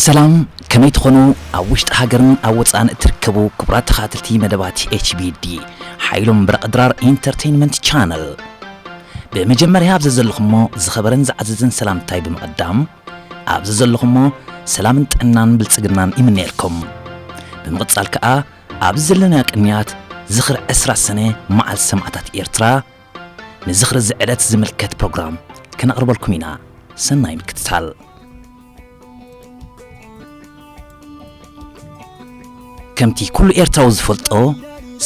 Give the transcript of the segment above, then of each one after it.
ሰላም፣ ከመይ ትኾኑ? ኣብ ውሽጢ ሃገርን ኣብ ወፃእን እትርከቡ ክቡራት ተኸታተልቲ መደባት ኤች ቢ ዲ፣ ሓይሎም ብረቕ ድራር ኢንተርቴይንመንት ቻነል። ብመጀመርያ ኣብዚ ዘለኹሞ ዝኸበረን ዝዓዘዘን ሰላምታይ ብምቕዳም፣ ኣብዚ ዘለኹሞ ሰላምን ጥዕናን ብልጽግናን ይምነየልኩም። ብምቕጻል ከኣ ኣብዚ ዘለናዮ ቅንያት ዝኽሪ ዕስራ ሰነ መዓል ሰማእታት ኤርትራ፣ ንዝኽሪ እዚ ዕለት ዝምልከት ፕሮግራም ከነቕርበልኩም ኢና። ሰናይ ምክትታል። ከምቲ ኩሉ ኤርትራዊ ዝፈልጦ፣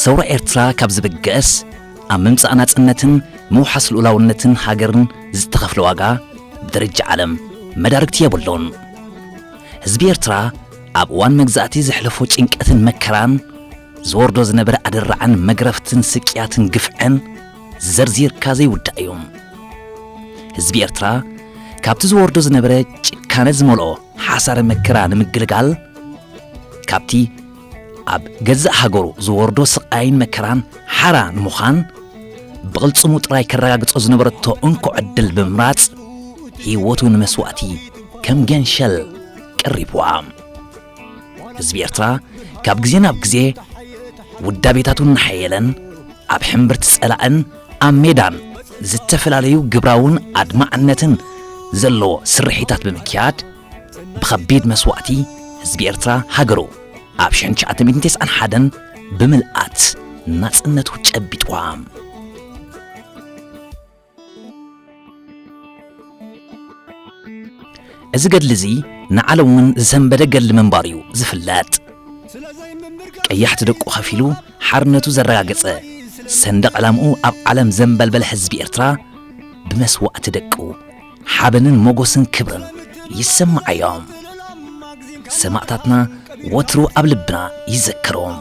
ሰውራ ኤርትራ ካብ ዝብገስ፣ ኣብ ምምጻእ ናጽነትን ምውሓስ ልኡላውነትን ሃገርን ዝተኸፍለ ዋጋ ብደረጃ ዓለም መዳርግቲ የብሉን። ህዝቢ ኤርትራ ኣብ እዋን መግዛእቲ ዘሕለፎ ጭንቀትን መከራን፣ ዝወርዶ ዝነበረ ኣደራዕን መግረፍትን ስቅያትን ግፍዕን ዘርዚርካ ዘይውዳእ እዩ። ህዝቢ ኤርትራ ካብቲ ዝወርዶ ዝነበረ ጭካነ ዝመልኦ ሓሳረ መከራ ንምግልጋል፣ ካብቲ ኣብ ገዛእ ሃገሩ ዝወርዶ ስቓይን መከራን ሓራ ንምዃን፣ ብቕልጽሙ ጥራይ ከረጋግጾ ዝነበረቶ እንኮ ዕድል ብምምራጽ፣ ህይወቱ ንመስዋእቲ ከም ገንሸል ቀሪብዋ። ህዝቢ ኤርትራ ካብ ግዜ ናብ ግዜ ውዳቤታቱ እናሓየለን፣ ኣብ ሕምብርቲ ጸላእን ኣብ ሜዳን ዝተፈላለዩ ግብራውን ኣድማዕነትን ዘለዎ ስርሒታት ብምክያድ፣ ብኸቢድ መስዋእቲ ህዝቢ ኤርትራ ሃገሩ ኣብ ሽሕን ትሽዓተ ሚእትን ተስዓን ሓደን ብምልኣት ናጽነቱ ጨቢጥዋ። እዚ ገድሊ እዚ ንዓለም እውን ዝሰንበደ ገድሊ ምንባሩ እዩ ዝፍለጥ። ቀያሕቲ ደቁ ከፊሉ ሓርነቱ ዘረጋገጸ፣ ሰንደቕ ዕላምኡ ኣብ ዓለም ዘንበልበለ ህዝቢ ኤርትራ፣ ብመስዋእቲ ደቁ ሓበንን ሞጎስን ክብርን ይሰማዓዮም። ሰማእታትና ወትሩ ኣብ ልብና ይዘከሮም።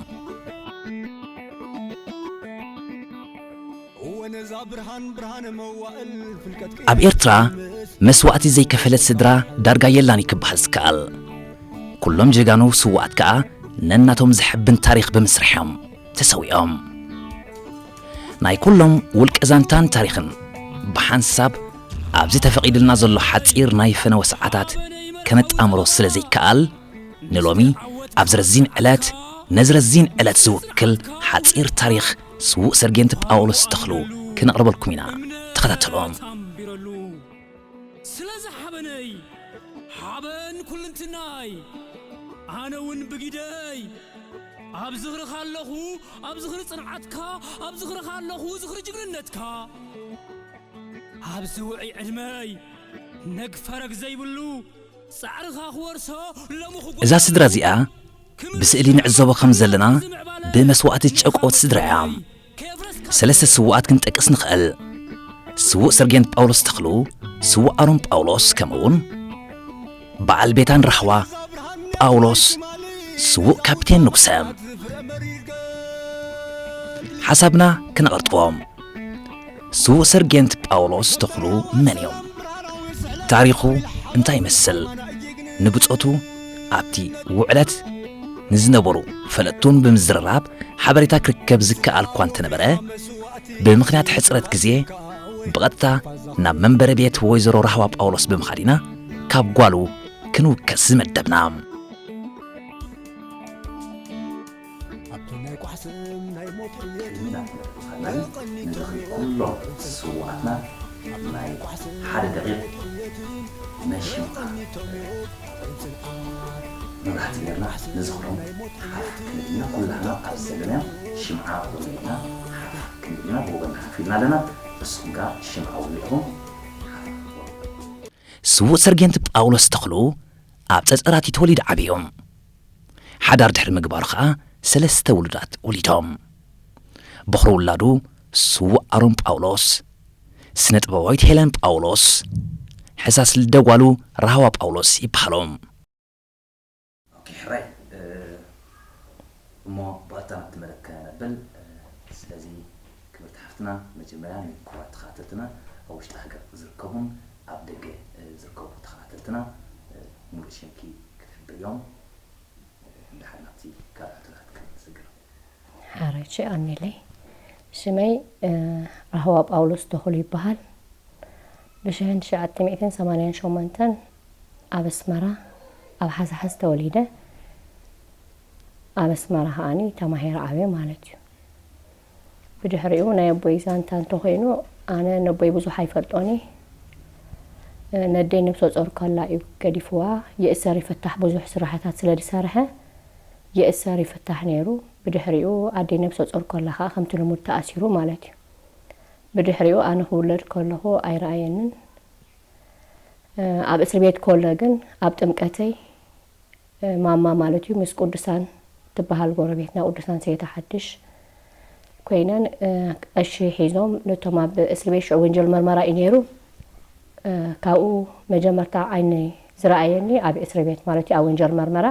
ኣብ ኤርትራ መስዋእቲ ዘይከፈለት ስድራ ዳርጋ የላን እዩ ክበሃል ዝከኣል። ኩሎም ጀጋኑ ስዉኣት ከኣ ነናቶም ዘሐብን ታሪኽ ብምስርሖም ተሰዊኦም። ናይ ኩሎም ውልቀ ዛንታን ታሪኽን ብሓንሳብ ኣብዚ ተፈቒዱልና ዘሎ ሓጺር ናይ ፈነወ ሰዓታት ከነጣምሮ ስለ ዘይከኣል፣ ንሎሚ ኣብዚ ረዚን ዕለት፣ ነዚ ረዚን ዕለት ዝውክል ሓጺር ታሪኽ ስዉእ ሰርጌንት ጳውሎስ ተኽሉ ክነቕርበልኩም ኢና። ተኸታተሎም። ኣንቢረሉ። ስለዚ ሓበነይ፣ ሓበን ኩልንትናይ፣ ኣነ እውን ብጊደይ ኣብ ዝኽርኻ ኣለኹ፣ ኣብ ዝኽሪ ጽንዓትካ፣ ኣብ ዝኽርኻ ኣለኹ፣ ዝኽሪ ጅግንነትካ። ኣብዚ ውዑይ ዕድመይ ነግ ፈረግ ዘይብሉ ጻዕርኻ ክወርሶ ሎሚ ክጎ- እዛ ስድራ እዚኣ ብስእሊ ንዕዘቦ ከም ዘለና ብመስዋእቲ ዝጨቀወት ስድራ እያ። ሰለስተ ስዉኣት ክንጠቅስ ንኽእል። ስዉእ ሰርጌንት ጳውሎስ ተኽሉ፣ ስዉእ ኣሮን ጳውሎስ፣ ከምኡውን በዓል ቤታን ራህዋ ጳውሎስ፣ ስዉእ ካፒቴን ንጉሰ። ሓሳብና ክነቐርጥዎም። ስዉእ ሰርጌንት ጳውሎስ ተኽሉ መን እዮም? ታሪኹ እንታይ ይመስል? ንብጾቱ ኣብቲ ውዕለት ንዝነበሩ ፈለጥቱን ብምዝርራብ ሓበሬታ ክርከብ ዝከኣል እኳ እንተነበረ፣ ብምኽንያት ሕጽረት ግዜ ብቐጥታ ናብ መንበሪ ቤት ወይዘሮ ራህዋ ጳውሎስ ብምኻድ ኢና ካብ ጓሉ ክንውከስ ዝመደብና። ኣብቲ ናይ ቋሕስም ናይ ሞት ቅድሚ ናብ መደብ ተቐናኒ፣ ነዚ ኩሎም ስዉኣትና ናይ ሓደ ደቂቕ ናይ ሽምዓ መብራህቲ ጌርና ንዝኽሮም ሓፍ ክንብል ኢና። ኩላህና ኣብዚ ዘለናዮ ሽምዓ ወሊዕና ሓፍ ክንብል ኢና። ብወገንና ሓፍ ኢልና ኣለና። ንስኹም ከኣ ሽምዓ ወሊዕኹም ሓፍ በሉ። ስዉእ ሰርጌንት ጳውሎስ ተኽሉ ኣብ ጸጸራት እዩ ተወሊዱ ዓብዩ። ሓዳር ድሕሪ ምግባሩ ኸኣ ሰለስተ ውሉዳት ወሊዶም። በኹሪ ውላዱ ስዉእ ኣሮን ጳውሎስ፣ ስነ ጥበባዊት ሄለን ጳውሎስ፣ ሕሳስ ልደ ጓሉ ራህዋ ጳውሎስ ይበሃሉ። ኦኬ፣ ሕራይ፣ እ፣ እሞ ብቐጥታ ናብቲ መደብ ከነብል። እ፣ ስለዚ ክብርቲ ሓፍትና፣ መጀመርያ ንክቡራት ተኸታተልትና፣ ኣብ ውሽጢ ሃገር ዝርከቡን ኣብ ደገ፣ እ፣ ዝርከቡ ተኸታተልትና፣ እ፣ ሙሉእ ሽምኪ ክትሕብርዮም፣ እ፣ እንድሓር ናብቲ ካልእ ሕቶታት ክንስግር። ሓራይቼ ኣኔለይ። ሽመይ፣ እ፣ ራህዋ ጳውሎስ ተኽሉ ይበሃል። ብሽሕን ትሽዓተ ሚእትን ሰማንያን ሸሞንተን ኣብ ኣስመራ ኣብ ሓዝሓዝ ተወሊደ፣ ኣብ ኣስመራ ከኣኒ ተማሂረ ዓብየ ማለት እዩ። ብድሕሪኡ ናይ ኣቦይ ዛንታ እንተኾይኑ፣ ኣነ ነቦይ ብዙሕ ኣይፈልጦን እየ። ነደይ ነብሰ ጾር ከላ እዩ ገዲፍዋ። ይእሰር ይፍታሕ ብዙሕ ስራሕታት ስለ ዝሰርሐ፣ ይእሰር ይፍታሕ ነይሩ። ብድሕሪኡ ኣደይ ነብሰ ጾር ከላ ከኣ ከምቲ ልሙድ ተኣሲሩ ማለት እዩ። ብድሕሪኡ ኣነ ክውለድ ከለኹ ኣይረኣየንን። ኣብ እስር ቤት ከሎ ግን ኣብ ጥምቀተይ ማማ ማለት እዩ፣ ምስ ቅዱሳን ትበሃል ጎረቤትና፣ ቅዱሳን ሰይተ ሓድሽ ኮይነን፣ ቀሺ ሒዞም ነቶም ኣብ እስር ቤት ሽዑ ወንጀል መርመራ እዩ ነይሩ። ካብኡ መጀመርታ ዓይኒ ዝረኣየኒ ኣብ እስር ቤት ማለት እዩ፣ ኣብ ወንጀል መርመራ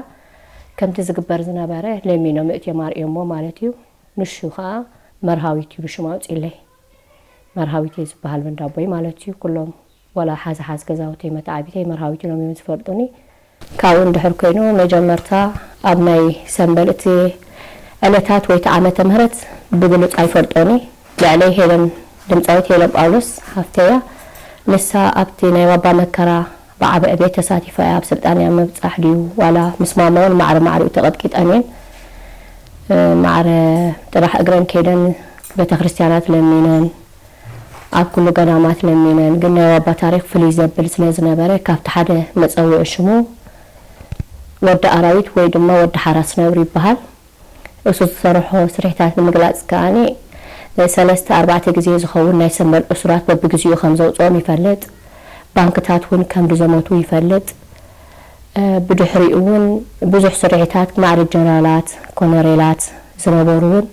ከምቲ ዝግበር ዝነበረ ለሚኖም እትዮም ኣርእዮሞ ማለት እዩ። ንሹ ከዓ መርሃዊት እዩ ብሽም ኣውፂለይ። መርሃዊት እዩ ዝበሃል ብንዳቦይ ማለት እዩ። ኩሎም ዋላ ሓዝሓዝ ገዛውተይ መተዓቢተይ መርሃዊት ኢሎም እዮም ዝፈልጡኒ። ካብኡ እንድሕር ኮይኑ መጀመርታ ኣብ ናይ ሰንበል እቲ ዕለታት ወይ እቲ ዓመተ ምህረት ብግሉጽ ኣይፈልጦን እየ። ልዕለይ ሄለን፣ ድምፃዊት ሄለን ጳውሎስ ሓፍተይ እያ። ንሳ ኣብቲ ናይ ባባ መከራ ብዓቢ ዕቤት ተሳቲፋ እያ። ኣብ ስልጣን እያ ምብጻሕ ድዩ ዋላ ምስ ማማ እውን ማዕረ ማዕሪኡ ተቐጥቂጠን እየን። ማዕረ ጥራሕ እግረን ከይደን ቤተክርስትያናት ለሚነን ኣብ ኩሉ ገዳማት ለሚነን፣ ግን ናይ ባባ ታሪክ ፍልይ ዘብል ስለ ዝነበረ ካብቲ ሓደ መጸውዒ ሽሙ ወዲ ኣራዊት ወይ ድማ ወዲ ሓራስ ነብሪ ይበሃል። እሱ ዝሰርሖ ስርሒታት ንምግላጽ ከኣኒ ሰለስተ ኣርባዕተ ግዜ ዝኸውን ናይ ሰንበል እሱራት በብግዜኡ ከም ዘውጽኦም ይፈልጥ። ባንክታት እውን ከም ዝዘመቱ ይፈልጥ። ብድሕሪኡ እውን ብዙሕ ስርሒታት ማዕረ ጀነራላት፣ ኮነሬላት ዝነበሩ እውን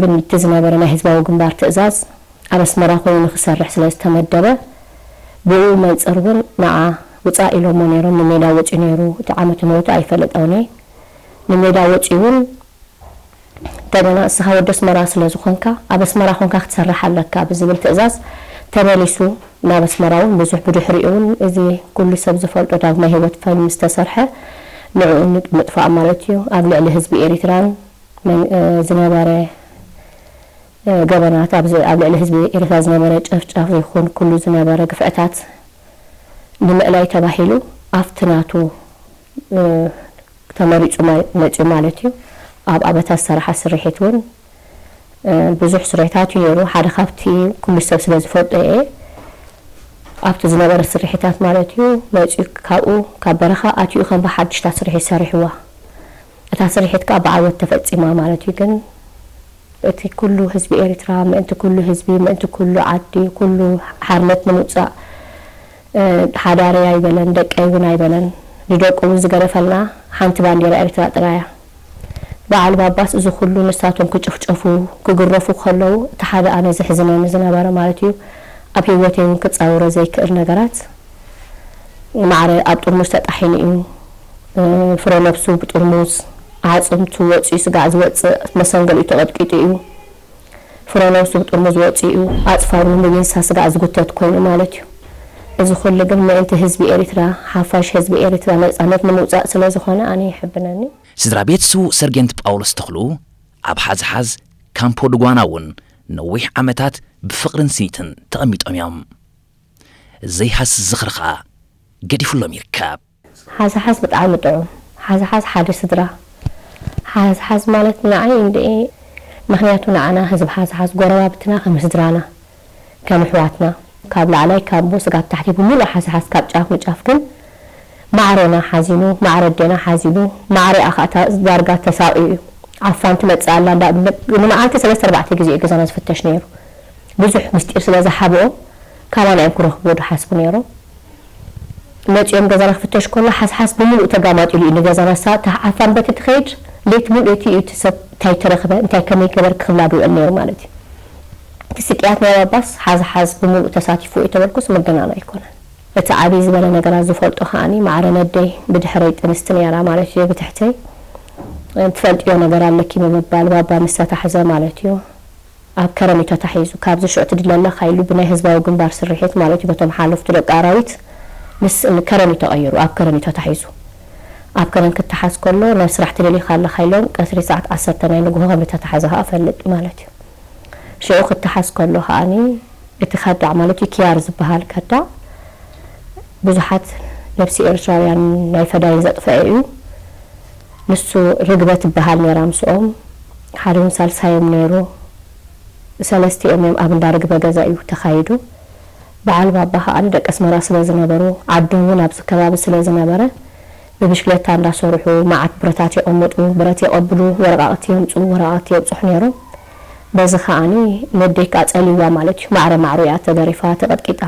ብቲ ዝነበረ ናይ ህዝባዊ ግንባር ትእዛዝ ኣብ ኣስመራ ኮይኑ ንክሰርሕ ስለ ዝተመደበ፣ ብኡ መንጽር እውን ንዓ ውጻእ ኢሎሞ ነይሮም። ንሜዳ ወጺኡ ነይሩ። እቲ ዓመተ ምህረቱ ኣይፈልጦን እየ። ንሜዳ ወጺኡ እውን እንደገና እስኻ ወዲ ኣስመራ ስለ ዝኾንካ ኣብ ኣስመራ ኮንካ ክትሰርሕ ኣለካ ብዝብል ትእዛዝ ተመሊሱ ናብ ኣስመራ እውን ብዙሕ ብድሕሪኡ እውን እዚ ኩሉ ሰብ ዝፈልጦ ዳግማይ ህይወት ፈልም ዝተሰርሐ ንዕኡ ምጥፋእ ማለት እዩ። ኣብ ልዕሊ ህዝቢ ኤሪትራን መን-፣ እ፣ ዝነበረ፣ እ፣ ገበናት፣ ኣብ ዝ-፣ ኣብ ልዕሊ ህዝቢ ኤርትራ ዝነበረ ጨፍጫፍ ይኹን ኩሉ ዝነበረ ግፍዕታት ንምእላይ ተባሂሉ ኣብቲ ናቱ፣ እ፣ ተመሪጹ ማ-፣ መጺኡ ማለት እዩ። ኣብ ኣበታ ዝተሰርሓ ስርሒት እውን፣ እ፣ ብዙሕ ስርሒታት እዩ ነይሩ። ሓደ ካብቲ ኩሉ ሰብ ስለ ዝፈልጦ እየ፣ ኣብቲ ዝነበረ ስርሒታት ማለት እዩ፣ መጺኡ ካብኡ፣ ካብ በረኻ ኣትዩ ከም ብሓድሽታ ስርሒት ሰሪሕዋ። እታ ስርሒት ከኣ ብዓወት ተፈጺማ ማለት እዩ። ግን እቲ ኩሉ ህዝቢ ኤርትራ፣ ምእንቲ ኩሉ ህዝቢ፣ ምእንቲ ኩሉ ዓዲ፣ ኩሉ ሓርነት ንምውጻእ፣ እ፣ ሓዳረይ ኣይበለን፣ ደቀይ እውን ኣይበለን። ንደቁ እውን ዝገደፈልና ሓንቲ ባንዴራ ኤርትራ ጥራይ እያ። በዓል ባባስ እዚ ኩሉ ንሳቶም ክጭፍጨፉ፣ ክግረፉ ከለዉ፣ እቲ ሓደ ኣነ ዘሕዝነኒ ዝነበረ ማለት እዩ፣ ኣብ ህይወተይ እውን ክጻወሮ ዘይክእል ነገራት፣ ማዕረ ኣብ ጥርሙዝ ተጣሒኑ እዩ። እ፣ ፍረ ነብሱ ብጥርሙዝ፣ ኣዕጽምቱ ወጺኡ፣ ስጋዕ ዝወጽእ መሰንገሊኡ ተቐጥቂጡ እዩ። ፍረ ነብሱ ብጥርሙዝ ወጺኡ፣ ኣጽፋሩ ንቤንሳ ስጋዕ ዝጉተት ኮይኑ ማለት እዩ። እዚ ኩሉ ግን ምእንቲ ህዝቢ ኤሪትራ፣ ሓፋሽ ህዝቢ ኤሪትራ ነጻነት ንምውጻእ ስለ ዝኾነ ኣነ ይሕብነኒ። ስድራ ቤት ስዉእ ሰርጌንት ጳውሎስ ተኽሉ ኣብ ሓዝሓዝ ካምፖ ድጓና እውን ነዊሕ ዓመታት ብፍቕርን ስኒትን ተቐሚጦም እዮም። ዘይሃስስ ዝኽሪ ኸኣ ገዲፉሎም ይርከብ። ሓዝሓዝ ብጣዕሚ ጥዑም። ሓዝሓዝ ሓደ ስድራ። ሓዝሓዝ ማለት ንዓይ እንድዒ፣ ምኽንያቱ ንዓና ህዝቢ ሓዝሓዝ ጎረባብትና ከም ስድራና፣ ከም ኣሕዋትና፣ ካብ ላዕላይ ካብ ንቡስ፣ ካብ ታሕቲ ብምሉእ ሓዝሓዝ ካብ ጫፍ ንጫፍ ግን ማዕረና ሓዚኑ፣ ማዕረ ኣዴና ሓዚኑ፣ ማዕረ ኣኻእታ ዳርጋ ተሳቒዩ እዩ። ዓፋን ትመጽእ ኣላ እንዳ-፣ ንመዓልቲ ሰለስተ ኣርባዕተ ግዜ እዩ ገዛና ዝፍተሽ ነይሩ። ብዙሕ ምስጢር ስለ ዝሓብኦ ካባና እዮም ክረኽብዎ ዶ ሓስቡ ነይሮም። መጺኦም ገዛና ክፍተሽ ከሎ ሓስሓስ ብምሉእ ተጋማጢሉ እዩ ንገዛና። እሳ እታ ዓፋን በቲ ትኸይድ ለይቲ ሙሉእ እቲ እዩ እቲ ሰብ እንታይ ተረኽበ፣ እንታይ ከመይ ገበርኪ ክብላ ዝውዕል ነይሩ ማለት እዩ። እቲ ስቅያት ናይ ባባስ ሓዝሓዝ ብምሉእ ተሳቲፉ እዩ ተበልኩስ መገናን ኣይኮነን። እቲ ዓብዪ ዝበለ ነገራት ዝፈልጦ ከኣኒ ማዕረ ነደይ ብድሕረይ ጥንስቲ ነይራ ማለት እዩ። ብትሕተይ ትፈልጥዮ ነገር ኣለኪ ብምባል ባባ ምስ ተታሕዘ ማለት እዩ። ኣብ ከረን እዩ ተታሒዙ። ካብዚ ሽዑ ትድለ ኣለኻ ኢሉ ብናይ ህዝባዊ ግንባር ስርሒት ማለት እዩ፣ በቶም ሓለፍቱ ደቂ ኣራዊት ምስ ከረን እዩ ተቐይሩ፣ ኣብ ከረን እዩ ተታሒዙ። ኣብ ከረን ክተሓዝ ከሎ ናብ ስራሕ ትደሊ ኢኻ ኣለኻ ኢሎም ቀትሪ ሰዓት ዓሰርተ ናይ ንግሆ ከም ዝተታሓዘ ኸዓ እፈልጥ ማለት እዩ። ሽዑ ክተሓዝ ከሎ ከኣኒ እቲ ከዳዕ ማለት እዩ፣ ኪያር ዝበሃል ከዳዕ ብዙሓት ነብሲ ኤርትራውያን ናይ ፈዳይን ዘጥፈአ እዩ። ንሱ ርግበ ትበሃል ነይራ ምስኦም። ሓደ እውን ሳልሳዮም ነይሩ። ሰለስቲኦም እዮም ኣብ እንዳ ርግበ ገዛ እዩ ተኻይዱ። በዓል ባባ ከኣ ንደቂ ኣስመራ ስለ ዝነበሩ፣ ዓዶም እውን ኣብዚ ከባቢ ስለ ዝነበረ፣ ብብሽክለታ እንዳሰርሑ መዓት ብረታት የቐምጡ፣ ብረት የቐብሉ፣ ወረቓቕቲ የምጽኡ፣ ወረቓቕቲ የብጽሑ ነይሮም። በዚ ከኣኒ ነዴካ ጸልይዋ ማለት እዩ። ማዕረ ማዕሩ እያ ተገሪፋ፣ ተቐጥቂጣ።